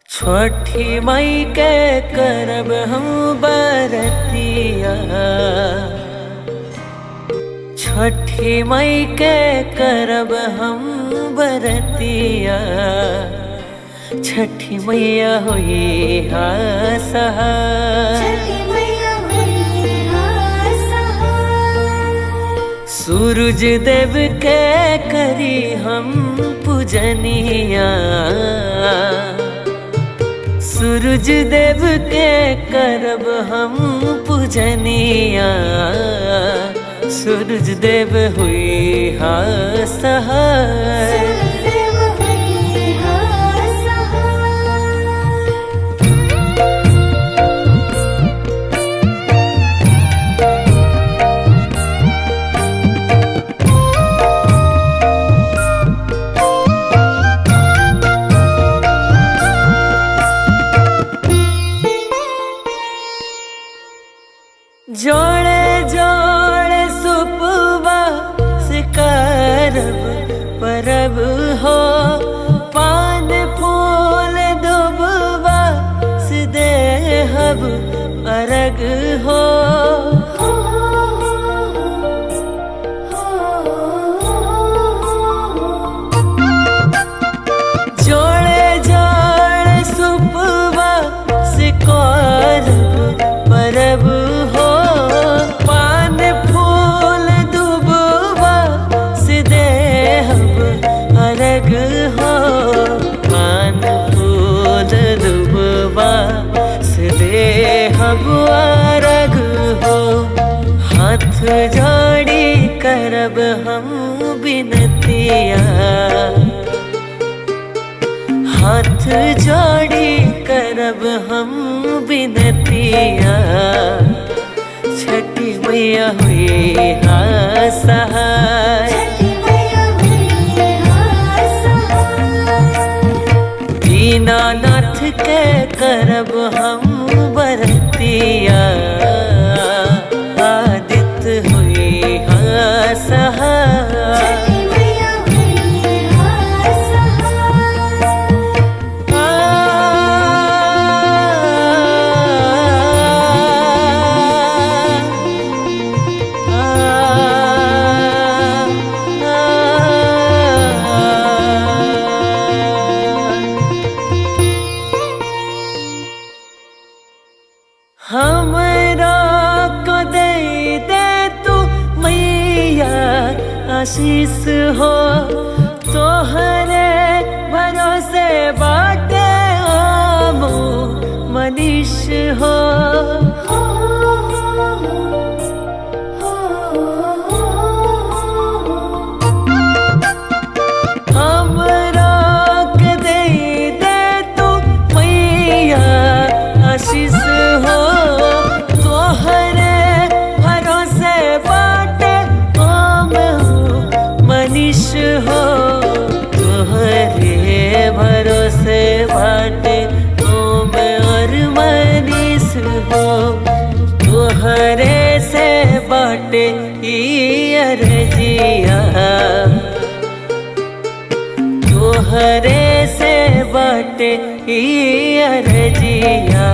छठी मई के करब हम बरतिया, छठी मई के करब हम बरतिया। छठी मैया होई हा सहाय, सूरज देव के करी हम पूजनिया, सूरज देव के करब हम पूजनिया। सूरज देव हुई हा सहाय। जोड़े जोड़े सुपवा से करब परब हो, पान फूल दुबवा से देहब अरग हो। जोड़े जोड़े सुपवा से करब परब हो, पान फूल दुबवा से देहब अरग हो, पान फूल दुबवा से देहब अरग हो। हाथ जोड़ी करब हम बिनतिया, हाथ जोड़ी करब हम बिनतिया। छठी मैया हुई हा सहाय, दीनानाथ के करब हम बरतिया। आदित्य हुई हा सहाय। हमरा को दे दे तू मैया आशीष हो, तोहरे भरोसे बाटे आमो मनीष हो। हमरा के दे दे तू मैया आशीष हो, तोहरे भरोसे बाटे आम हो मनीष हो, तोहरे भरोसे बाटे ओम और मनीष हो। तोहरे से बाटे ई अरजिया, तोहरे से बाटे ई अरजिया।